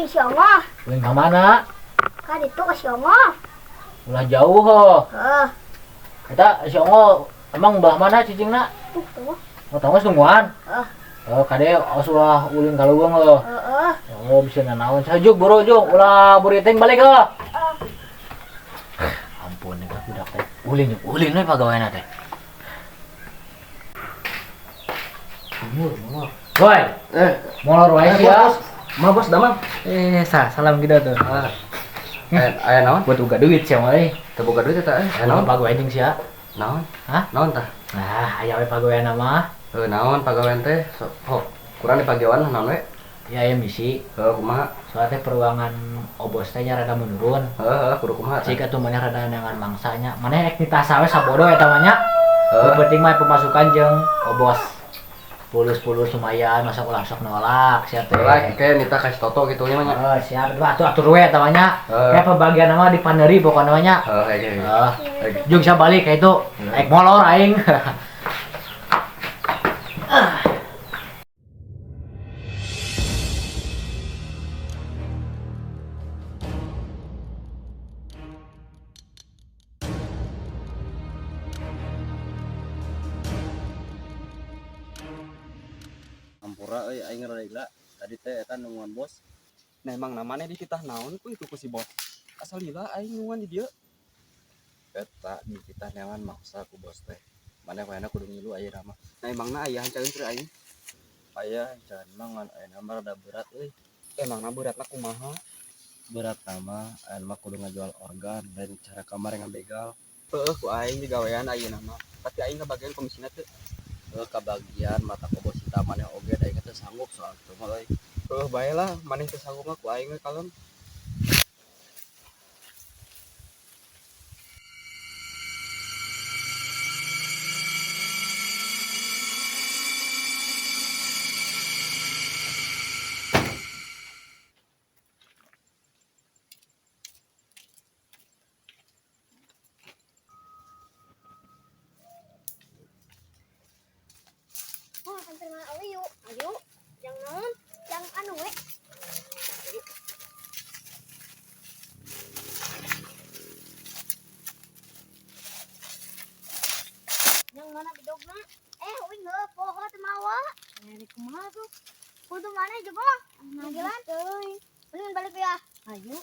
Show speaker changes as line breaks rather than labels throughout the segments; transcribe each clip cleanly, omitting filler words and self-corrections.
Ulin jeung si Ongo.
Ulin ka mana?
Ka ditu ka si Ongo.
Ulah jauh ho.
Heeh.
Eta si Ongo emang belah mana cicingna?
Tuh, tunggu.
Oh, tunggu tungguan.
Heeh.
Oh, kade awas ulah ulin ka leuweung heuh.
Heeh.
Oh, bisa nanaon. Sajuk buru jung, ulah buriting balik heuh. Ampun eta budak teh. Ulin ulin we pagaweana teh. Molor, molor. Woi,
Eh,
molor wae
eh,
sia.
bos. Ma bos damang.
Eh, sah, salam gitu tuh.
Ah. Eh, aya naon?
Buat boga duit sia mah euy.
Teu boga duit eta eh. Aya
Naon
naon?
pagawean jeung sia?
Naon?
Hah?
Naon tah?
Nah, aya we pagawean mah.
Heuh, naon pagawean teh? Sok, oh, kurang dipagawean lah naon we?
Ya aya misi.
Heuh, kumaha?
Soalnya teh peruangan obos teh nya rada menurun.
Heuh, heuh, kudu kumaha tah?
Cik atuh maneh rada neangan mangsanya. Maneh rek nitah sawe sabodo eta mah nya.
Heuh.
Nu penting mah pemasukan jeung obos. Pulus-pulus lumayan, masa ulah sok nolak sia teh.
Lah, kayak nitah kasih toto gitu nya mah nya.
Heeh, siap. Atuh atur we eta mah nya.
Heeh.
Kayak pembagian mah di paneri pokokna mah nya.
Heuh, heuh, heuh.
Heeh.
Heuh.
Jeung sia balik ka itu. Aing molor aing.
Ampura euy aing rada gila. Tadi teh eta nungguan bos.
Nah emang namanya dititah naon ku itu ku si bos. Asal lila aing nungguan di dieu.
Eta dititah neangan maksa ku bos teh. Maneh wayahna kudu ngilu ayeuna mah.
Nah emangna aya hancaeun keur aing.
Aya hancaeun mah ngan ayeuna mah rada berat euy.
Emangna beratna kumaha?
Berat mah ayeuna mah kudu ngajual organ dan cara kamar ngabegal.
Heueuh ku aing digawean ayeuna mah. Tapi aing kabagian komisina teu.
Heueuh kabagian mata ku bos kita maneh oge da aing teu sanggup soal kitu mah euy.
Heueuh bae lah maneh teu sanggup mah ku aing we kalem.
Oh, hampir mah ayo. Ayo. Yang naon? Yang anu we. Yang mana bedogna? Eh, uing heuh poho teu mawa. Eh, kumaha tuh? Kudu mana coba? Jalan. Euy. Mendingan balik ya. Ayo.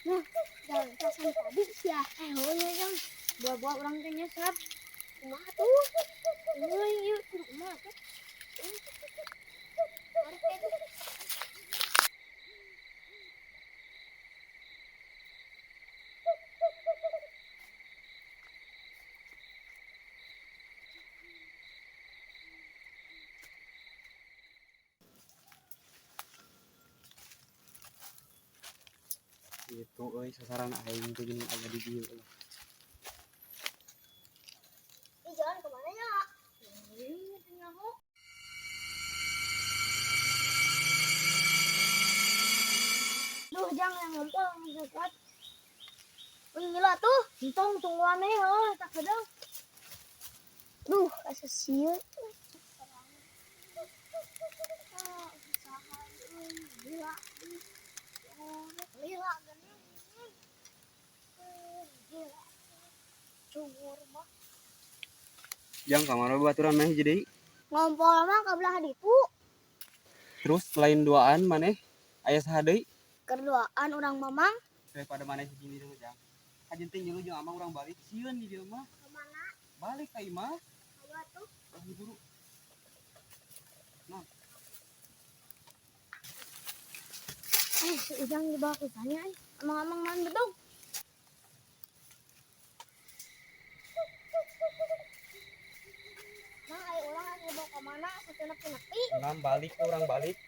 Nah, jalan tasan tadi sih ya. Eh, heueuh nya, Jang. Buah-buah urang teh nyesap. Kumaha tuh? Euy, ieu kudu kumaha tuh? Mari teh tuh.
Itu euy sasaran aing teh geuning aya di dieu.
Ih, jalan kemana ya? Euy, teu nyaho. Duh, jang yang ngompol yang kuat. Wih, gila tuh. Entong tungguan nih, heuh, tak sedang. Duh, asa sieun. Gila. Gila geuning. Gila. Cungur mah.
Jang kamana baturan maneh jadi?
Ngompol mah ka belah ditu.
Terus selain duaan maneh aya saha deui?
Keduaan urang mamang.
Daripada maneh hiji di dieu jang. Kajen teh ngilu jeung amang urang balik sieun di dieu mah.
Ka mana?
Balik ka imah.
Ayo atuh.
Ulah buru. Nah.
Eh, si Ujang dibawa ke sana, eh. Amang-amang main bedog. Mang, ayo urang atuh dibawa ke mana? Asa teu nepi-nepi.
Enam balik ke urang balik.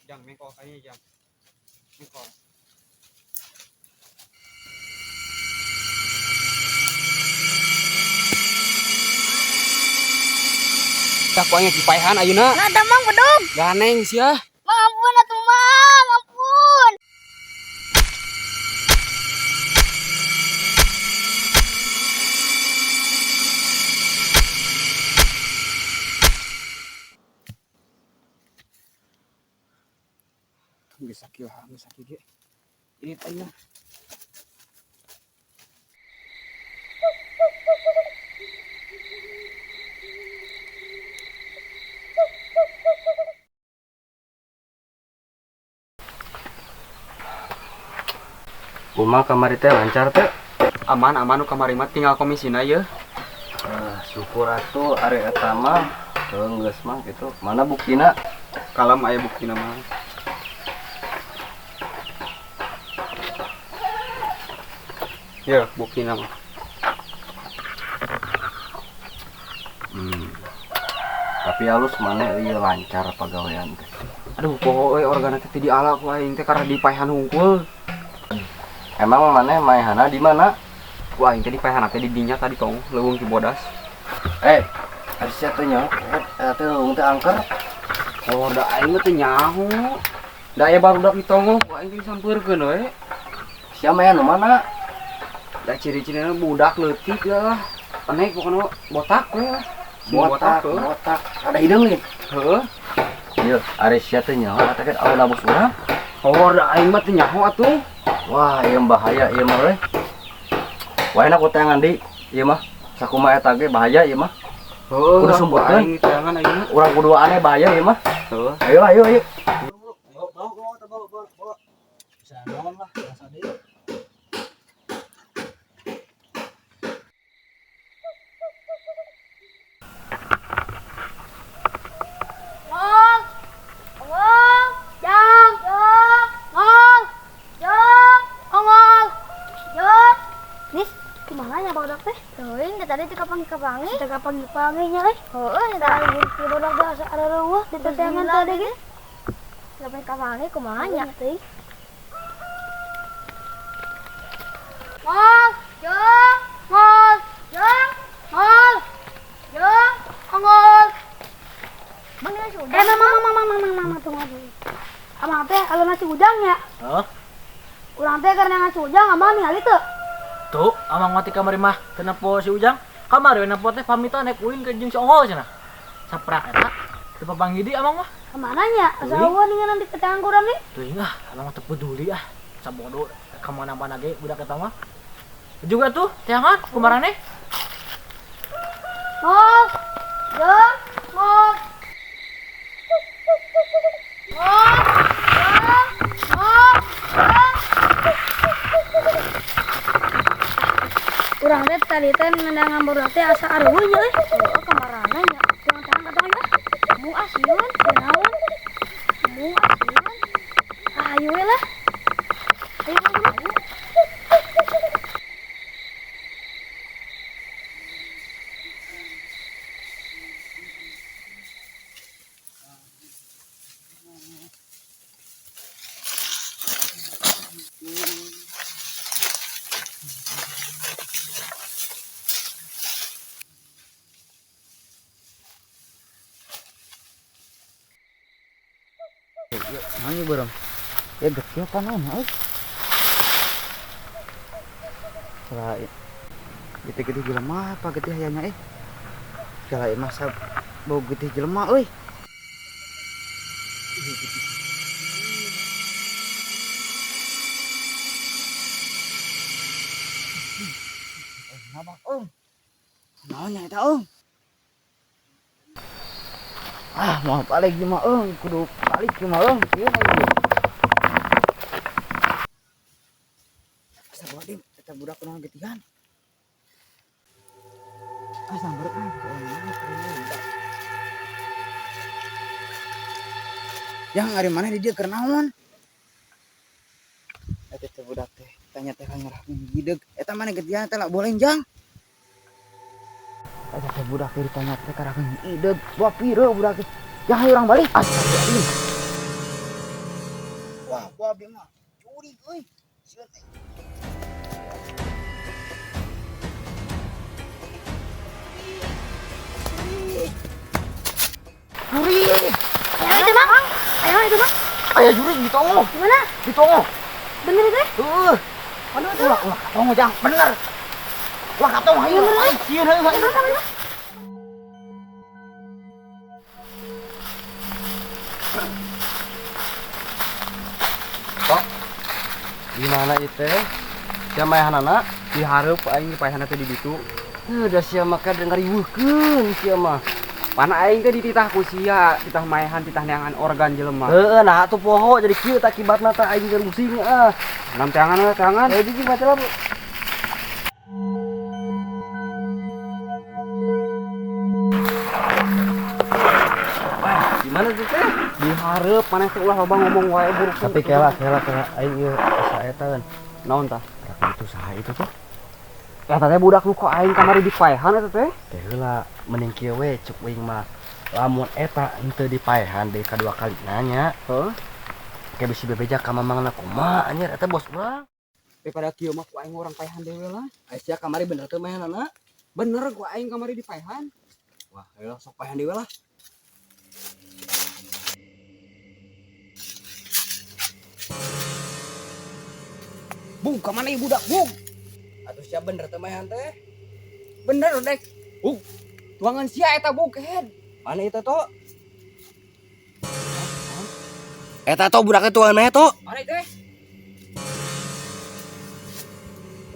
Jang, mengkol kayaknya, Jang. Mengkol. Tah ku aing dipaehan ayeuna.
Nah, Mang bedog.
Ganeng sia.
Mang ampun atuh Mang, ampun.
Geus sakieu geus sakieu ge. Ini teh mah.
Kumaha kamari teh lancar teh?
Aman aman nu kamari mah tinggal komisina yeuh.
Ah, syukur atuh ari eta mah. Heuh geus mah kitu. Mana buktina?
Kalem aya buktina mah. Ya, buktina mah.
Tapi halus mana ieu lancar pagawean teh.
Aduh, poho euy organa teh diala ku aing teh karena dipaehan hungkul.
Emang maneh maehana di mana?
Ku aing teh dipaehan teh di dinya tadi tong, leuweung Cibodas.
Ari sia teh nyaho, eta teh leuweung teh angker.
Oh, da aing mah teu nyaho. Da aya barudak di tonggoh, ku aing teh disampeurkeun we.
Sia maehan nu mana?
Da ciri-cirina budak leutik lah. Enek pokona botak we lah.
Botak, botak. Ada hideung nih.
Heeh.
Ieu, ari sia teh nyaho eta teh aweuna bos urang.
Oh, da aing mah teu nyaho atuh.
Wah, ieu bahaya ieu mah euy. Wah, enak ku teangan di ieu mah. Sakumaha eta ge bahaya ieu mah.
Heuh,
kudu sumberkeun.
Aing teangan ayeuna.
Urang kudu aneh bahaya ieu mah.
Heuh.
Ayo ayo ayo.
Bawa bawa bawa bawa bawa. Bisa naon lah, rasa deui.
Ngol. Ngol. Jang, jang. Ngol. Jang. Ongol. Jang. Nis, kumaha nya barudak teh? Teuing da tadi teu kapanggih-kapanggih. Teu kapanggih-panggih nya euy. Heueuh, nya tadi di barudak teh asa areueuh di teteangan tadi ge. Teu kapanggih-kapanggih kumaha nya teuing. Ngol, jang, ngol, jang, ngol. Jang, ongol. Mama, mama, mama, mama, mama, tunggu dulu. Amang teh kalau nasi udang ya?
Hah?
Urang teh karena nasi udang, amang ningali teu?
Tuh, amang mati kamari mah teu nempo si Ujang. Kamari we nempo teh pamitan naik ulin ke jeung si Ongol cenah. Saprak eta teu papanggih deui amang mah.
Kemana nya? Asa
Teuing.
eueuh ningan di ketangan kurang nih.
Teuing ah, amang mah teu peduli ah. Sabodo ka mana-mana ge budak eta mah. Juga tuh, teangan kumarane.
Ngol, jang, ngol. Ngol, jang, ngol, jang. Urang teh tadi teh ngendangan barudak teh asa areueuh nya euy. Heueuh kamarana nya. Urang teh katong nya. Mung asieun, teu naon. Mung asieun. Ah, ayo we lah. Ayo we.
Nanya bareng. Ya gede apa naon euy? Salah gede-gede jelema apa gede hayangnya eh? Salah masa bau gede jelema euy. Kenapa, Om? Naonnya eta, Om? Ah, mau balik mah, Om. Kudu balik mah, Om. Ieu mah ieu. Astagfirullahaladzim, eta budak kunaon getihan. Ah, sambar ah. Yang ari mana di dieu keur naon? Eta teh budak teh tanya teh kan ngerah gideg. Eta mana getihan teh lah boleng jang. Eta teh budak teh ditanya teh karena ngideg. Wah, pira budak teh. Yang ayo orang balik. Astagfirullahaladzim. Wah, babi mah curi euy. Sieun teh. Jurig.
Ayo itu, Mang. Ayo itu, Mang.
Aya jurig di tongo.
Di mana?
Di tongo.
Bener itu?
Heuh.
Aduh, aduh.
Ulah ulah katongo jang, bener. Ulah katongo hayu. Sieun heuh.
Bener kan, bener?
Tok. Di mana itu? Sia maehanana?
Di hareup aing paehana teh di ditu.
Heuh, da sia mah kada ngariweuhkeun sia mah.
Pana aing teh dititah ku sia, titah maehan, titah neangan organ jelema.
Heeh, nah atuh poho jadi kieu tah akibatna tah aing gerusing ah.
Nam teangan we teangan.
Eh jijik mah lah. Wah, gimana tuh teh?
Di hareup maneh teh ulah loba ngomong wae buruk.
Tapi kela kela kela aing ieu asa eta kan.
Naon tah?
Itu saha itu tuh?
Eta teh budak nu ku aing kamari dipaehan eta teh.
Teh heula mending kieu we cuk uing mah. Lamun eta henteu dipaehan deui kadua kali nanya.
Heuh.
Kayak bisi bebeja ka mamangna kumaha anjir eta bos urang.
Daripada kieu mah ku aing urang paehan dewe lah.
Ai sia kamari bener teu maehanana?
Bener ku aing kamari dipaehan.
Wah, heula sok paehan dewe lah.
Bung, ka mana ieu budak, Bung?
Atuh sia bener teu maehan teh?
Bener dek. Bung. Tuangan sia eta Bung kehed.
Mana itu to? Eta to budaknya tuangan mah to.
Mana teh?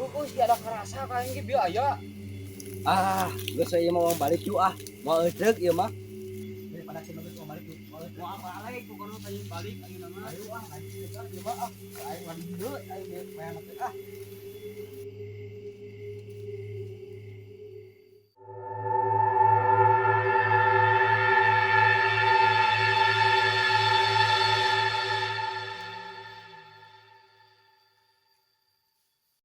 Bung, sia ada kerasa ka aing ge bieu aya.
Ah, geus ieu mah balik cu ah. Moal euceuk ieu mah.
Daripada cenah geus balik
Moal balik pokona teh balik ayeuna mah.
Ayo ah, anjing ieu mah ah. Aing mah di dieu, aing maehan teh ah.